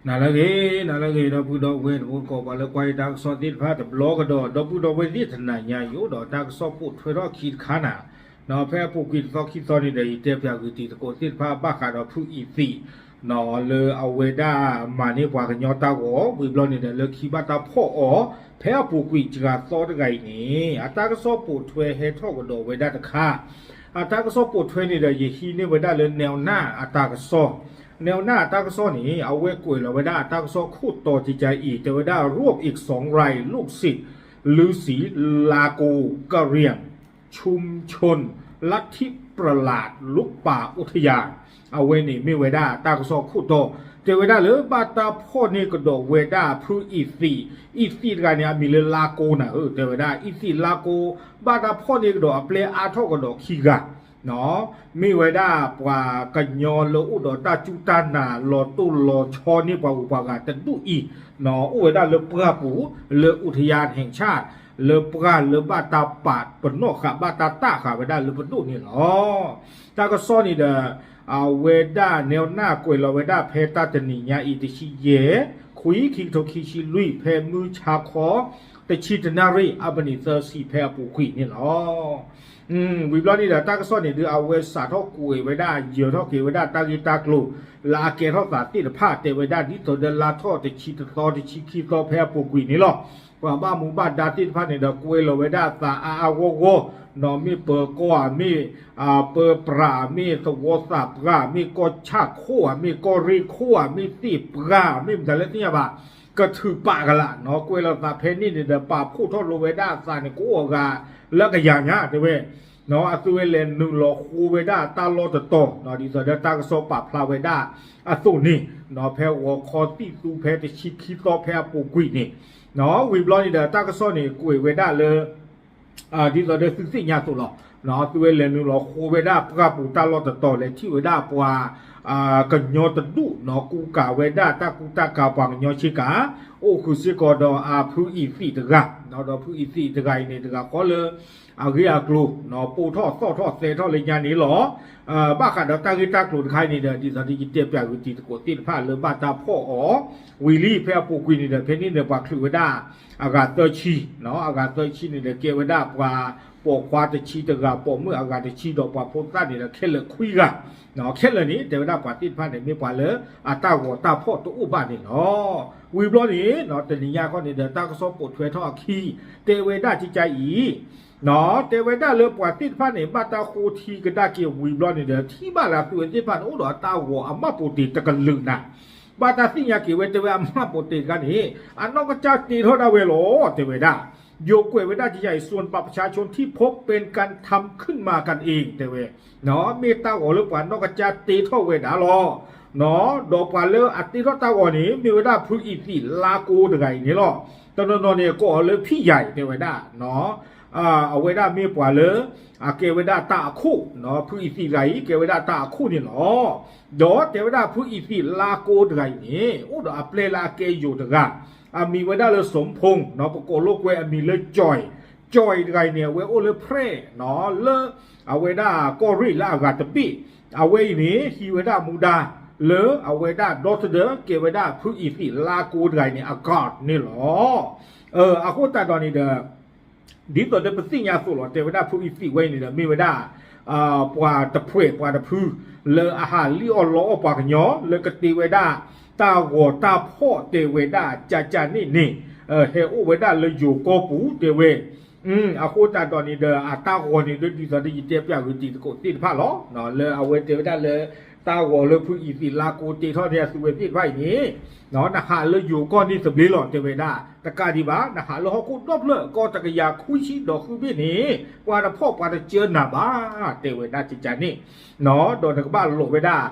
နၤလၢအဂ့ၤ, နၤလၢအဂ့ၤ ဒီပုၢ်ဒီဝဲၢ်တံၤသကိး ပှၤလၢကွၢ်ယတၢ်ကစီၣ်သ့ၣ်တဖၣ်တဘျီကဒီး, ဒီပုၢ်ဒီဝဲၢ်သ့ၣ်တနၤညါအံၤ အိၣ်ဒီးတၢ်ကစီၣ်ပိာ်ထွဲထီၣ်အခံတခါနၤ, ဖဲအပူၤကွံာ်တသီခံသီန့ၣ်ဒီး ယတဲပၠးဂ့ၤတံၤသကိးသ့ၣ်တဖၣ် ဘၣ်ဃးဒီးဖုအံၤသံး လၢအဝဲဒၣ်မၤန့ၢ်ပှၤကညီတၢ်ဂီၤ ဝံၤဘျီန့ၣ်ဒီး လၢခံဘၣ်တၢ်ဖီၣ်အီၤ ဖဲအပူၤကွံာ်စှၤသီတဂၤအံၤန့ၣ် အတၢ်ကစီၣ်ပိာ်ထွဲဟဲထီၣ်ကဒီးဝဲဒၣ်တခါ, အတၢ်ကစီၣ်ပိာ်ထွဲန့ၣ်ဒီး ယဟံးန့ၢ်ဝဲဒၣ်လၢ နဲၣ်နၢ် အတၢ်ကစီၣ်, နဲၣ်နၢ် အတၢ်ကစီၣ်န့ၣ် အဝဲကွဲးလီၤဝဲဒၣ်အတၢ်ကစီၣ်ခိၣ်တီကကါအံၤ တဲဝဲဒၣ် รวบอีกสองราย ลูกศิษย์ฤๅษีลาโก กะเหรี่ยง ชุมชนลัทธิประหลาดลุกป่าอุทยาน အဝဲန့ၣ်မ့ၢ်ဝဲဒၣ်တၢ်ကစီၣ်ခိၣ်တီ, တဲဝဲဒၣ်လၢဘၣ်တၢ်ဖီၣ်န့ၢ်ကဒီးဝဲဒၣ်ဖုအံၤသံး, အံၤသံးတဂၤန့ၣ် အမံၤလၢလါကိနၤဧၢ, တဲဝဲဒၣ် အံၤသံးလါကိ, ဘၣ်တၢ်ဖီၣ်န့ၢ်ကဒီးအပျဲၢ်အါထီၣ်ကဒီးခံဂၤ မ့ၢ်ဝဲဒၣ်ပှၤကညီလၢအိၣ်ဒီးတၢ်စူၢ်တၢ်နာ်လီၤတိၢ်လီၤဆီန့ၢ်ပှၤဂုၤပှၤဂၤတဒူၣ်အံၤ, အိၣ်ဝဲဒၣ်လၢပှၢ်ပူၤ လၢ อุทยานแห่งชาติ လၢပှၢ်လၢဘၣ်တၢ်ပာ်ပနီၣ်ဃာ် ဘၣ်တၢ်တၢ်ဃာ်ဝဲဒၣ်လၢပဒိၣ်န့ၣ်လီၤ. တၢ်ကစီၣ်န့ၣ်ဒီး အဝဲဒၣ်နဲၣ်နၢ်ကွဲးလီၤဝဲဒၣ်ဖဲတၢ်တနံၤညါအံၤ တဆံယဲၢ် ခွံ ခံကထိခံဆံလွံၢ် ဖဲမုၢ်ဆါခီ တဆံတနၣ်ရံၣ် အမံးနံးသၢဆံ ဖဲအပူၤကွံာ်န့ၣ်လီၤ. ဝံၤဘျီန့ၣ်ဒီး တၢ်ကစီၣ်န့ၣ်ဒုး အဝဲစးထီၣ်ကွဲးဝဲဒၣ် ယၢၤထီၣ်က့ၤဝဲဒၣ်တၢ်ဂ့ၢ်တၢ်ကျိၤ လၢအကဲထီၣ်သးသ့ၣ်တဖၣ် တဲဝဲဒၣ်ဒ်သိးဒီးလါထီၣ်တဆံတသီ တဆံခံသီ ဖဲအပူၤကွံာ်န့ၣ်လီၤ. ပှၤဘၣ်မူဘၣ်ဒါသ့ၣ်တဖၣ်န့ၣ်ဒီး ကွဲးလီၤဝဲဒၣ်သးအါအါဂီၢ်ဂီၢ်, နီၢ်မ့ၢ်ပၢၤကီၢ်ဧါ, မ့ၢ် ပၢပြး, မ့ၢ်သဝီသးပှၢ်, မ့ၢ်ကီၢ်ဆၣ်ခိၣ်ဧါ, မ့ၢ်ကီၢ်ရ့ၣ်ခိၣ်ဧါ, မ့ၢ်သ့ၣ်ပှၢ်, မ့ၢ်မတၤလၢသ့ၣ်ညါဘၣ်, ကထုးပာ်ကလာ်နီၤ, ကွဲးလီၤသးဖဲန့ၣ်န့ၣ်ဒီး ပာ်ဖှိၣ်ထီၣ်လိဝဲဒၣ်အသးန့ၣ် ကအိၣ်အဂၤလၢအကယၤညါတဲဝဲ, အသုဝဲလဲၤနုာ်လီၤဃိဝဲဒၣ်တၢ်လီၢ်တတီၤ ဒ်သိးဒီးတၢ်ကစီၣ်ပာ်ဖျါဝဲဒၣ်အသိးန့ၣ်, ဖဲဂီၤခီသံၣ်သူဖဲတဆံခံသီဖဲအပူၤကွံာ်န့ၣ်, ဝံၤဘျီန့ၣ်ဒီး တၢ်ကစီၣ်န့ၣ်ကွဲးဝဲဒၣ်လၢ ဒ်သိးဒီးသုသ့ၣ်ညါအသိးလီၤ. သုဝဲလဲၤနုာ်လီၤဃိဝဲဒၣ်ပှၢ်ပူၤတၢ်လီၢ်တတီၤ လဲၤထံၣ်ဝဲဒၣ်ပှၤ ကညီတဒူၣ်နီၤ ကူကၤဝဲဒၣ်တၢ်ကူတၢ်ကၤပှၤကညီဆ့ကၤ, အိၣ်ဃုာ်စ့ၢ်ကီးဒီးအဖုအံၤသံးတဂၤ, ဒီးဖုအံၤသံးတဂၤအံၤန့ၣ် တဂၤဃီလၢ အဂ့ၢ်အကျိၤ ပိာ်ထီၣ်သီၣ်ထီၣ်သဲထီၣ်လၢညါန့ၣ်လီၤ. ဘၣ်ဃးဒီးတၢ်ဂ့ၢ်တၢ်ကျိၤတခါအံၤန့ၣ်ဒီး ဒ်သိးဒီးယတဲပၠးဂ့ၤတံၤသကိးသ့ၣ်တဖၣ်လၢဘၣ်တၢ်ဖီၣ်အီၤ ဝံၤလံ ဖဲအပူၤကွံာ်န့ၣ်ဒီး ဖဲန့ၣ်န့ၣ် ပှၤချုးဝဲဒၣ် အဂၤသၢဆံ, အဂၤသၢဆံန့ၣ်ဒီး ကဲဝဲဒၣ်ပှၤပိာ်ခွါတဆံတဂၤ, ပိာ်မုၣ်အဂၤတဆံ ဒီးပှၤဖိသၣ်န့ၣ်ဒီး ခဲလၢာ်ခွံဂၤ, ခဲလၢာ်န့ၣ် တဲဝဲဒၣ်ပှၤသ့ၣ်တဖၣ်န့ၣ် မ့ၢ်ပှၤလၢအတၢ်ဂီၤတၢ်ဖီၣ်တအိၣ်ဘၣ်န့ၣ်လီၤ. ဝံၤဘျီန့ၣ် တနံၤညါခီန့ၣ်ဒီး တၢ်ကစီၣ်ပိာ်ထွဲထီၣ်အခံ တဲဝဲဒၣ်ကကါအံၤ တဲဝဲဒၣ်လၢပှၤသ့ၣ်တဖၣ်န့ၣ် ဘၣ်တၢ်ဃိထံကဒါက့ၤဝံၤဘျီန့ၣ်ဒီး ထံၣ်ဘၣ်လၢအသုဝဲသ့ၣ်တဖၣ်န့ၣ် အိၣ်ဒီးအတၢ်ဂီၤအမှတ်ပုံတင်တကလုာ်နၤ, ဘၣ်တၢ်သ့ၣ်ညါက့ၤဝဲ တဲဝဲအမှတ်ပုံတင်တခါန့ၣ် အနီၢ်ကစၢ်တ့ထီၣ်ဒၣ်ဝဲလီၤ တဲဝဲဒၣ်, ယိၤကွဲးဝဲဒၣ်ကကါအံၤ ส่วนบัตรประชาชนที่พบเป็นการทำขึ้นมากันเอง တဲဝဲ မ့ၢ်တၢ်ဂီၤလၢပှၤနီၢ်ကစၢ်တ့ထီၣ်ဝဲဒၣ်လီၤ. ဒီးပှၤလၢအတ့ထီၣ်တၢ်ဂီၤန့ၣ် မ့ၢ်ဝဲဒၣ်ဖုအံၤသံးလါကိတဂၤအံၤန့ၣ်လီၤ. တနီၤနီၤန့ၣ် ကိးအီၤလၢဖံးယၤအံၤ တဲဝဲဒၣ် အဝဲဒၣ်မ့ၢ်ပှၤလၢ အကဲဝဲဒၣ်တၢ်အခိၣ်, ဖုအံၤသံးတဂၤအံၤ ကဲဝဲဒၣ်တၢ်အခိၣ်န့ၣ်လီၤ. ဒီးတဲဝဲဒၣ်ဖုအံၤသံးလါကိတဂၤအံၤန့ၣ် အိၣ်ဒီးအပျဲၢ်လၢအကဲယိၤတဂၤ, အမံၤဝဲဒၣ်လၢ สมพงษ์ နီၤ, ပကိးလိာ်ကွဲအမံၤလၢ ကၠီၣ်, ကၠီၣ်တဂၤအံၤန့ၣ် အဝဲအိၣ်လၢ ဖြဲၣ် နီၤ, လၢအဝဲဒၣ်ကီၢ်ရ့ၣ်လၢအဂၤတဘ့ၣ်, အဝဲအံၤန့ၣ် ဟံးဝဲဒၣ်မူဒါ လၢအဝဲဒၣ်ဒီသဒၢ ကဲဝဲဒၣ်ဖုအံၤသံးလါကိတဂၤအံၤန့ၣ် အ guard န့ၣ်လီၤ. အဃိသတးဒီးန့ၣ်ဒီး ဒ်သိးဒီးပသ့ၣ်ညါအသိးလီၤ, တဲဝဲဒၣ်ဖုအံၤသံးဝဲအံၤန့ၣ်ဒီး မ့ၢ်ဝဲဒၣ် ပှၤတဖှဲးပှၤတဖု လၢအဟးလံၣ်အီၣ်လီအီၣ်ပှၤကညီ လၢကတ့ဝဲဒၣ် တၢ်ဂီၤတၢ်ဖီၣ်တဲဝဲဒၣ် ကကါန့ၣ်န့ၣ် ဟဲအိၣ်ဝဲဒၣ်လၢယိၤကီၢ်ပူၤတဲဝဲ အဃိသတးဒီးန့ၣ်ဒီး အတၢ်ဂီၤန့ၣ်ဒီး ဒ်သိးဒီးယတဲပၠးဂ့ၤတံၤသကိးသ့ၣ်တဖၣ်လီၤ. လၢအဝဲတဲဝဲဒၣ်လၢ တၢ်ဂီၤလၢဖုအံၤသံးလါကိတ့ထီၣ်န့ၣ် အသုဝဲသ့ၣ်တဖၣ်အံၤန့ၣ် နဟးလၢယိၤကီၢ်န့ၣ်သဘျ့လီၤ တဲဝဲဒၣ်, တကးဒံးဘၣ် နဟးလၢဟီၣ်ခိၣ်ဒီဖျၢၣ်ကီၢ်တကယၤခွံဆံဒီးဃုဘ့ၣ်န့ၣ် ပှၤတဖီၣ်ပှၤတစၢနၤဘၣ် တဲဝဲဒၣ်ကကါန့ၣ်, ဒီးနကဘၣ်လိးဝဲဒၣ်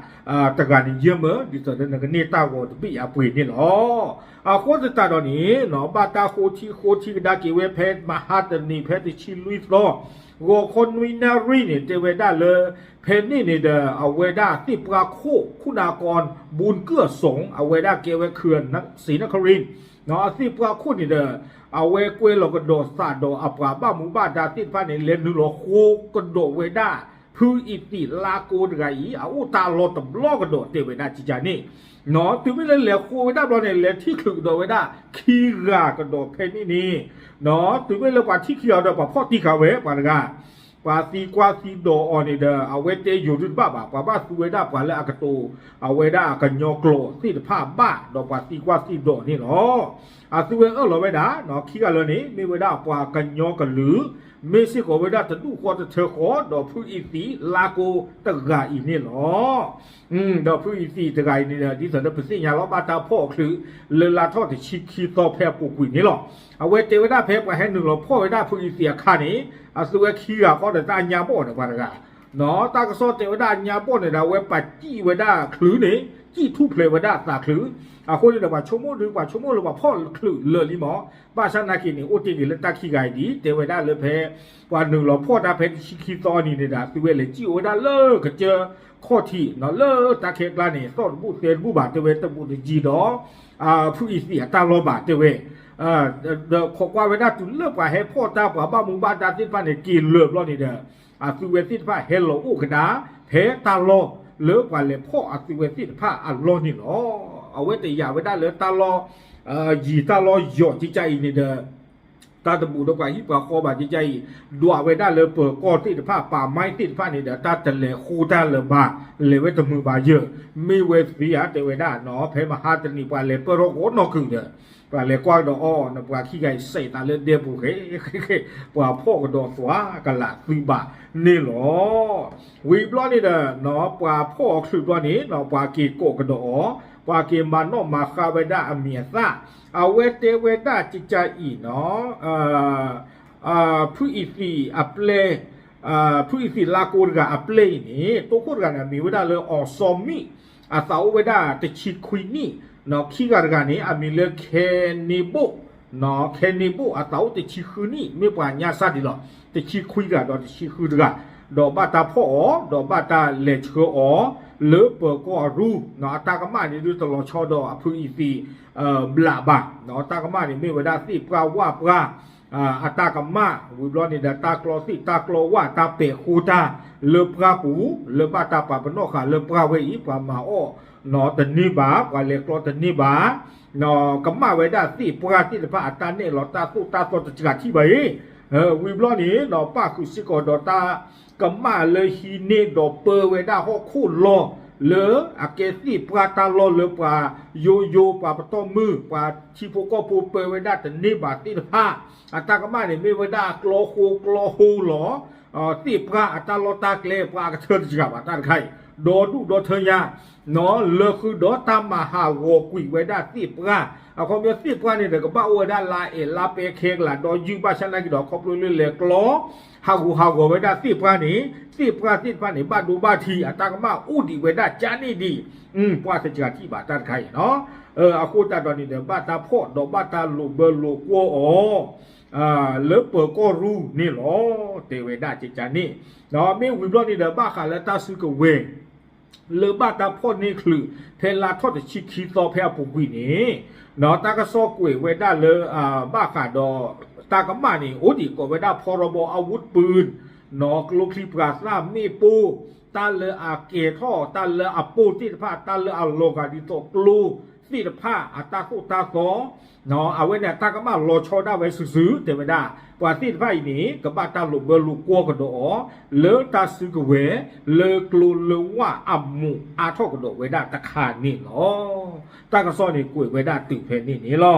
တဂၤန့ၣ်ယဲၢ်မၢ ဒ်သိးဒီးနကန့ၢ်တၢ်ဂီၤတဘ့ၣ်အပှ့ၤန့ၣ်လီၤ. အဃိသတးဒီးန့ၣ် ဘၣ်တၢ်ဃိထံဃိထံကဒါက့ၤဝဲဖဲမဟါတနံၤ ဖဲတဆံလွံၢ်သီ ဂီၤခီနွံနၣ်ရံၣ်န့ၣ် တဲဝဲဒၣ်လၢ ဖဲန့ၣ်န့ၣ်ဒီး အဝဲဒၣ်သ့ၣ်ပှၢ်ခိၣ် ခုနကီ ဘူၣ်ကုၢ်အစိၤ အဝဲဒၣ်ကဲဝဲ เขื่อนศรีนครินทร์ အသ့ၣ်ပှၢ်ခိၣ်န့ၣ်ဒီး အဝဲကွဲလီၤကဒီးသးဒီးအပှၤဘၣ်မူဘၣ်ဒါသ့ၣ်တဖၣ်န့ၣ် လဲၤနုာ်လီၤဃိကဒီးဝဲဒၣ် ဖုအံၤသံးလါကိတဂၤအံၤ အအိၣ်တၢ်လီၢ်တဘျီကဒီးတဲဝဲဒၣ်ကကန့ၣ်, နီၢ် တုၤမ့ၢ်လၢလဲၤဃိဝဲဒၣ်ဘျီန့ၣ် လဲၤထံၣ်ချုးကဒီးဝဲဒၣ်ခံဂၤကဒီးဖဲန့ၣ်န့ၣ်, နီၢ် တုၤမ့ၢ်လၢပှၤထံၣ်ခံဂၤဒီးပှၤဖီၣ်တံၢ်ဃာ်ဝဲပှၤတဂၤ, ပှၤသံကွၢ်သံဒိးအီၤန့ၣ်ဒီး အဝဲတဲယိၤဒုတဘၣ်ဘၣ်, ပှၤဘၣ်သူဝဲဒၣ်ပှၤလၢအကတိၤ အဝဲဒၣ်အကညီကျိာ်သ့ၣ်တဖၣ်ဘၣ် ဒီးပှၤသံကွၢ်သံဒိးန့ၣ်လီၤ. အသုဝဲအၢၣ်လီၤဝဲဒၣ် နီၢ် ခံဂၤလၢာ်န့ၣ် မ့ၢ်ဝဲဒၣ်ပှၤကညီကလုာ်, မ့ၢ်စ့ၢ်ကီးဝဲဒၣ်တဒူၣ်ဃီတထၢဃီ ဒီးဖုအံၤသံးလါကိတဂၤအံၤန့ၣ်လီၤ. ဒီးဖုအံၤသံးတဂၤအံၤန့ၣ်ဒီး ဒ်သိးလၢပသ့ၣ်ညါလီၤ ဘၣ်တၢ်ဖီၣ်အီၤချုး လၢလါထီၣ်တဆံခံသီဖဲအပူၤကွံာ်န့ၣ်လီၤ. အဝဲတဲဝဲဒၣ်ဖဲပှၤဟဲနုာ်လီၤဖီၣ်ဝဲဒၣ်ဖုအံၤသံးအခါန့ၣ် အသုဝဲခံဂၤဃီဒီးတၢ်အညါဘီၣ်ဒီးပှၤတဂၤ နီၢ် တၢ်ကစီၣ်တဲဝဲဒၣ်အညါဘီၣ်န့ၣ်ဒီး အဝဲပာ်စံၣ်ဝဲဒၣ်ချုးန့ၣ် စံၣ်ထူၣ်ဖျဲးဝဲဒၣ်သးချုး, အဃိန့ၣ်ဒီး ပှၤဆိကမိၣ်ဒု ပှၤဆိကမိၣ်လၢပှၤဖီၣ်ချုးလၢာ်လံမး, ဘၣ်ဆၣ်နာ်က့န့ၣ် အိၣ်တ့ၢ်ဂ့ၤလၢတၢ်ခံဂၤအံၤဒ် တဲဝဲဒၣ်လၢဖဲ ပှၤနုာ်လီၤဖီၣ်တၢ်ဖဲတဆံခံသီန့ၣ်န့ၣ်ဒီး အသုဝဲလဲၤစံၣ်အိၣ်ဝဲဒၣ်လၢကစၢၢ်ခီၣ်ထံး နီၢ် လၢတၢ်ခဲကျါန့ၣ် သီၣ်တဘူၣ်သဲတဘူၣ်ဘၣ် တဲဝဲတဘူးတယံၤဒီး ဖုအံၤသံးအတၢ်လီၢ်ဘၣ် တဲဝဲ ဒီးခိးကွၢ်ဝဲဒၣ်တုၤလၢပှၤဟဲဖီၣ်တၢ် ပှၤဘၣ်မူဘၣ်ဒါသ့ၣ်တဖၣ်န့ၣ် က့ၤလၢာ်ဘျီန့ၣ်ဒီး အသုဝဲသ့ၣ်တဖၣ်ဟဲလီၤအိၣ်ကဒါ ဖဲတၢ်လီၢ်လၢပှၤလဲၤဖီၣ်အသုဝဲသ့ၣ်တဖၣ်အလီၢ်န့ၣ်လီၤ. အဝဲတယာ်ဝဲဒၣ်လၢတၢ်လီၢ် ယံၤတၢ်လီၢ်ယီၤကကအံၤန့ၣ်ဒီး တၢ်တဘူးဒီးပှၤဟံၣ်ပှၤဃီဘၣ်ကကအံၤ ဒွးဝဲဒၣ်လၢပၢၤကီၢ်သ့ၣ်တဖၣ် ပာ်မံသ့ၣ်တဖၣ်န့ၣ်ဒီး တၢ်တလဲၤဃိတၢ်လၢၤဘၣ် လဲၤဝဲတမုာ်ဘၣ်ယၢၢ် မ့ၢ်ဝဲသ့ဧါ တဲဝဲဒၣ်နီၢ် ဖဲမဟါတနံၤ ပှၤလဲၤပၢၢ်ထီၣ်ဂီၤနီၢ်ကုာ်ဒီး ပှၤလဲၤကွၢ်ကဒီးအီၤ နပှၤခံဂၤအံၤစဲးသးလၢဒဲပူၤဃဲ ပှၤဖီၣ်ကဒီးသွါကလာ်သုဘၣ်န့ၣ်လီၤ. ဝံၤဘျီန့ၣ်ဒီး ပှၤဖီၣ်အီၤချုးဘျီန့ၣ် ပှၤက့ၤကိးကဒီးအီၤ ပှၤက့ၤမၤနီၣ်မၤဃါဝဲဒၣ်အမံၤအသၣ် အဝဲတဲဝဲဒၣ်ကကအံၤနီၢ် ဖုအံၤသံးအပျဲၢ် ဖုအံၤသံးလါကိတဂၤအပျဲၢ်အံၤန့ၣ် တိခိၣ်တဂၤန့ၣ် အမံၤဝဲဒၣ်လၢအီၤစီမံၣ် အသးအိၣ်ဝဲဒၣ်တဆံခွံနံၣ်, ခံဂၤတဂၤန့ၣ် အမံၤလၢခဲန့ဘိၣ်, ခဲန့ဘိၣ်အသးအိၣ်တဆံဃုနံၣ် မ့ၢ်ပှၤညါစၢ်ဒံးလီၤ. တဆံခွံတဂၤဒီးတဆံဃုတဂၤ, ဒီးဘၣ်တၢ်ဖီၣ်အီၤ ဒီးဘၣ်တၢ်လဲၤဆှၢအီၤ လၢပၢၤကီၢ်အရူ အတၢ်ကမၣ်န့ၣ်ဒုးတလီၤဆီဒီးအဖုအံၤသံး ဘျးဘၣ်, တၢ်ကမၣ်န့ၣ်မ့ၢ်ဝဲဒၣ်သ့ၣ်ပှၢ်ဝၣ်ပှၢ် အတၢ်ကမၣ် ဝံၤဘျီန့ၣ်ဒီး တၢ်ကျီသ့ၣ်တၢ်ကျီဝၣ် တၢ်ပဲာ်ဃိတၢ်လၢပှၢ်ပူၤ လၢဘၣ်တၢ်ပာ်ပနီၣ်ဃာ်လၢပှၢ်ဝဲအံၤ ပှၤမၤအီၣ်နီၢ်တန့ၢ်ဘၣ် ပှၤလဲၤကျီတန့ၢ်ဘၣ်, ကမၣ်ဝဲဒၣ်သ့ၣ်ပှၢ်သ့ၣ်တဖၣ် အတၢ်နဲၣ်လီၤတၢ်သိၣ်တၢ်သီတစှၤထံၣ်ဘၣ်အံၤ, ဝံၤဘျီန့ၣ်နီၢ် ပၣ်ဃုာ်စ့ၢ်ကီးဒီးတၢ်ကမၣ်လၢဟံးန့ၢ်ဒီးပၢဝဲဒၣ်ဟီၣ်ခိၣ်လီၢ် လၢအကဲသ့ၣ်ပှၢ်တၢ်လီၢ်လၢပှၤယိယိ ပှၤပတီၢ်မုၢ် ပှၤထံဖိကီၢ်ဖိပၢဝဲဒၣ်တန့ၢ်ဘၣ်သ့ၣ်တဖၣ် အတၢ်ကမၣ်န့ၣ်မ့ၢ်ဝဲဒၣ်ကျီဃိကျီဃိလီၤ. သ့ၣ်ပှၢ်အတၢ်လီၢ်တၢ်ကျဲ ပှၤအကထၢတစှၤဘၣ်တၢ်တခါအံၤ ဒီဒူၣ်ဒီထၢညါ နီၢ် လၢဃုာ်ဒီးတၢ်မၤဟးဂီၤကွံာ်ဝဲဒၣ်သ့ၣ်ပှၢ်, အခီပညီသ့ၣ်ပှၢ်န့ၣ်ဒီး ကဘၣ်အိၣ်ဝဲဒၣ်လါအဲးလါပဲခဲကလးဒီးယုၢ် ဘၣ်ဆၣ်နာ်က့ဒီး ခီဖျိလၢလဲၤကျီ ဟးဂူာ်ဟးဂီၤဝဲဒၣ်သ့ၣ်ပှၢ်န့ၣ် သ့ၣ်ပှၢ်သ့ၣ်တဖၣ်န့ၣ် ဘၣ်ဒိဘၣ်ထံး အတၢ်ကမၣ်အိၣ်ဒံးဝဲဒၣ်ကန့ၣ်ဒံး ပှၢ်သစှၤထံၣ်ဘၣ်တၢ်တခါအံၤနီၢ်, အဃိသတးဒီးန့ၣ်ဒီး ဘၣ်တၢ်ဖီၣ်ဒီးဘၣ်တၢ်လိာ်ဘၢလိာ်ကွီၢ်အီၤ လၢပၢၤကီၢ်ရူန့ၣ်လီၤ. တဲဝဲဒၣ်ကကန့ၣ် မ့ၢ်ဝံၤဘျီန့ၣ်ဒီး ဘၣ်ဃးလၢတၢ်စုကဝဲၤ လၢဘၣ်တၢ်ဖီၣ်န့ၢ်ချုး ဖဲလါထီၣ်တဆံခံသီဖဲအပူၤကွံာ်န့ၣ် တၢ်ကစီၣ်ကွဲးဝဲဒၣ်လၢ ဘၣ်ဃးဒီး တၢ်ကမၣ်န့ၣ် အိၣ်ဒံးကိးဝဲဒၣ် ဖီရီဘီ အဝုတ်ပူၤ နီၢ် ကျိချံပှၤသၣ်မ့ၣ်ပိၢ် တၢ်လၢအကဲၤထီၣ် တၢ်လၢအပိၢ်သ့ၣ်တဖၣ် တၢ်လၢအလီၤဂာ်ဒ်သိးကျိသ့ၣ်တဖၣ် အတၢ်သိၣ်တၢ်သီ အဝဲန့ၣ်အတၢ်ကမၣ်လီၤဆီဒၣ်ဝဲစုာ်စုာ် တဲဝဲဒၣ် ပှၤသ့ၣ်တဖၣ်အံၤန့ၣ် ကဘၣ်တၢ်လိာ်ဘၢလိာ်ကွီၢ်ကဒီးအီၤ လၢတၢ်စုကဝဲၤ လၢကျိလၢဝၣ်အမူးအါထီၣ်ကဒီးဝဲဒၣ်တခါန့ၣ်လီၤ. တၢ်ကစီၣ်န့ၣ်ကွဲးဝဲဒၣ်တုၤဖဲန့ၣ်န့ၣ်လီၤ.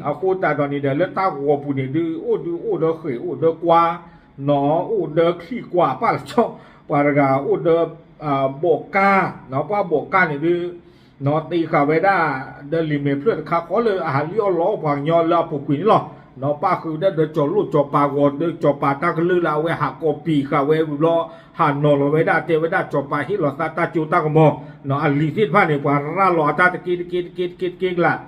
အဃိသတးဒီးန့ၣ်ဒီး လၢတၢ်ဂီၤပူၤန့ၣ်ဒုး အိၣ်ဒုးအိၣ်ဒီးဃဲၤ အိၣ်ဒီးကွါ နီၢ် အိၣ်ဒီးချံၣ်ကွၢ်ပၢ်လီၤဆီ ပှၤတဂၤအိၣ်ဒီး ဘီးကါ ပှၢ်ဘီးကါန့ၣ်ဒုး နီၢ် တ့ဃာ်ဝဲဒၣ် ဒီးလံာ်မဲာ်ဖျၢၣ်တခါဃီလၢအဟးလံၣ်အီၣ်လီအီၣ်ပှၤကညီလၢအပူၤကွံာ်န့ၣ်လီၤ. နီၢ် ပၣ်ဃုာ်ဒၣ်ဒီးကၠီၤလိၣ်ကၠီၤပၤဂီၤဒီးကၠီၤပၤတၢ်ကလုၢ်လၢအဝဲဟးကီၤပံာ်ဃာ်ဝဲဝံၤဘျီ ဟးနီၤလီၤဝဲဒၣ်တဲဝဲဒၣ်ကၠီၤပၤဟ့ၣ်လီၤသးတၢ်ကၠိတၢ်ကမီၤ နီၢ် အလံာ်သ့ၣ်တဖၣ်န့ၣ် ပှၤရၤလီၤအတၢ်တက့တက့တက့တက့တက့ကလး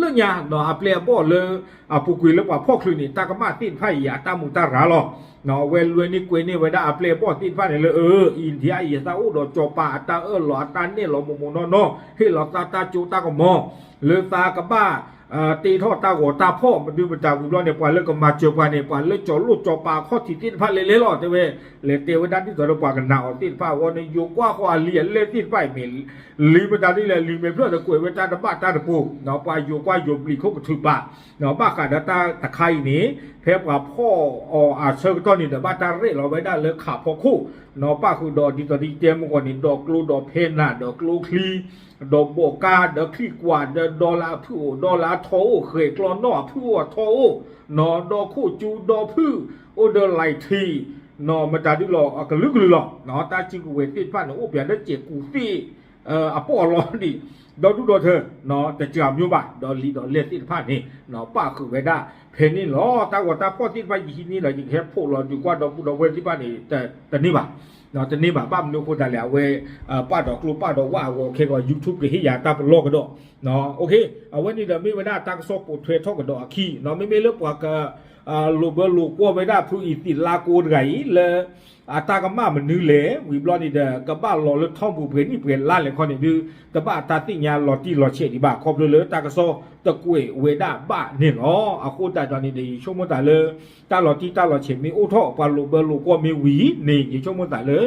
လၢညါ နီၢ် အပျဲၢ်အဘီၣ်လၢ အပူၤကွံာ်လၢပှၤဖီၣ်ချုးန့ၣ် တၢ်ကမၣ်သ့ၣ်တဖၣ်အံၤ အတၢ်မူးတၢ်ရၤလီၤ. နီၢ် အဝဲလွဲန့ၢ်ကွဲန့ၢ်ဝဲဒၣ်အပျဲၢ်အဘီၣ်သ့ၣ်တဖၣ်န့ၣ်လၢ အ India အံၤ သးအိၣ်ဒီးကၠီၤပၤအတၢ်အၢၣ်လီၤအတၢ်နဲၣ်လီၤမိၢ်မိၢ်နီၢ်နီၢ် ဟ့ၣ်လီၤသးတၢ်ကၠိတၢ်ကမီၤ လၢသးကဘၣ် တ့ထီၣ်တၢ်ဂီၤတၢ်ဖီၣ် မဒုမတၤဝံၤဘျီန့ၣ် ပှၤလၢကမၤစၢၤပှၤန့ၣ် ပှၤလၢကၠီၤလိၣ်ကၠီၤပၤအခီၣ်ထံးသ့ၣ်တဖၣ်လဲၤလဲၤလီၤ တဲဝဲ, လဲၤတဲဝဲဒၣ်ဒ်သိးဒီးပှၤကနာ်အီၤသ့ၣ်တဖၣ်အဂီၢ်န့ၣ် ယိၤကွၢ်ဃီအလံာ်အလဲၢ်သ့ၣ်တဖၣ်အံၤမ့ၢ် လံာ်မတၤဒ်လဲၣ် လံာ်မ့ၢ်ဖျၢၣ်ဒီးကွဲးဝဲတၢ်တဘၣ်တၢ်တပိၤ, ပှၤယိၤကွၢ်ယိၤပျံၤခိၣ်ကထုးပာ်, ဘၣ်ဃးဒီးတၢ်တခါအံၤန့ၣ် ဖဲပှၤဖီၣ်အီၤအဆၢကတီၢ်န့ၣ်ဒီး ဘၣ်တၢ်ရဲၣ်လီၤဝဲဒၣ်လၢခးဖီခိၣ်, ပၣ်ဃုာ်ဒီးဒ်သိးဒ်တဲမုၢ်ဂီၤန့ၣ် ဒီးကျိဒီးဖဲနၤ ဒီးကျိချံ ဒီးဘိးကါ ဒီးချံကွၢ်ဒီးဒီလၣ်အဖုၣ်အိၣ် ဒီလၣ်အထီအိၣ် ဃဲၤကျီနီၣ်အဖုၣ်အိၣ်အထီအိၣ်, ဒီးခိၣ်ကၠူဒီဖုၣ် အိၣ်ဒီးလံာ်ထံး, မတၤဒ်လီၤအကလုာ်ကလုာ်လီၤ. တၢ်စုကဝဲၤသ့ၣ်တဖၣ်န့ၣ် အိၣ်ပှဲၤလၢစဲးကူးသ့ၣ် အပီၣ်အလီၢ်ဒံး ဒီဒူၣ်ဒီထၢ တစှၤမၠိဘၣ် ဒီးလံာ်ဒီးလဲၢ်သ့ၣ်တဖၣ်န့ၣ် ပၣ်ဃုာ်ဝဲဒၣ်ဖဲန့ၣ်လီၤ. တၢ်ဂီၤတၢ်ဖီၣ်သ့ၣ်တဖၣ်ယဟံးန့ၢ်ဒီး ယကဟဲဖီၣ်လီၤဒုးကွၢ်ဒီပုၢ်ဒီဝဲၢ်သ့ၣ်တဖၣ်န့ၣ် တန့ၢ်ဘၣ်, တန့ၢ်ဘၣ် ဘၣ်မနုၤအဃိသတးလဲၣ် အဝဲ ပၣ်ဒီးကျိပၣ်ဒီးဝၣ်အဂီၢ်ခဲဂီၤ YouTube ကဟ့ၣ်ယၤတၢ်ပလီၢ်ကဒီး, အဝဲန့ၣ်ဒီးမ့ၢ်ဝဲဒၣ်တၢ်ကစီၣ်ပိာ်ထွဲထီၣ်ကဒီးအခံ မ့မ့ၢ်လၢပှၤက လိာ်ဘၢလိာ်ကွီၢ်ဝဲဒၣ်ဖုအံၤသံးလါကိတဂၤအံၤ လၢ အတၢ်ကမၣ်မနုၤလဲၣ် ဝံၤဘျီန့ၣ်ဒီး ကဘၣ်လီၤလၢထီဘူၣ်ပှဲၤနံၣ်ပှဲၤလါလဲၣ်ခီန့ၣ်ဒုး တဘၣ်တၢ်သ့ၣ်ညါလီၤတံၢ်လီၤဆဲးဒံးဘၣ် ခီဖျိလၢတၢ်ကစီၣ်တကွဲးဝဲဒၣ်ဘၣ်န့ၣ်လီၤ. အဃိသတးဒီးန့ၣ်ဒီး ယဆိကမိၣ်သးလၢ တၢ်လီၤတံၢ်တၢ်လီၤဆဲးမ့ၢ်အိၣ်ထီၣ် ပှၤလိာ်ဘၢလိာ်ကွီၢ်မ့ၢ်ဝံၤန့ၣ် ယဆိကမိၣ်သးလၢ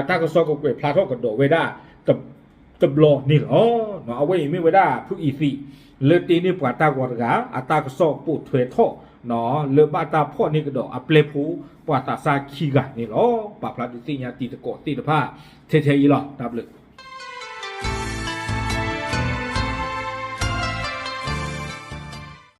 တၢ်ကစီၣ်ကကွဲးဖျါထီၣ်ကဒီးဝဲဒၣ် တဘျီန့ၣ်လီၤ. အဝဲအံၤမ့ၢ်ဝဲဒၣ်ဖုအံၤသံး လၢတ့န့ၢ်ပှၤတၢ်ဂီၤတဂၤ အတၢ်ကစီၣ်ပိာ်ထွဲထီၣ် လၢဘၣ်တၢ်ဖီၣ်န့ၢ်ကဒီးအပျဲၢ်ဖိ ပှၤသးစၢ်ခံဂၤန့ၣ်လီၤ. ပာ်ဖျါဒုးသ့ၣ်ညါတံၤသကိးသ့ၣ်တဖၣ် ထဲထဲအံၤလီၤ. တၢ်ဘျုး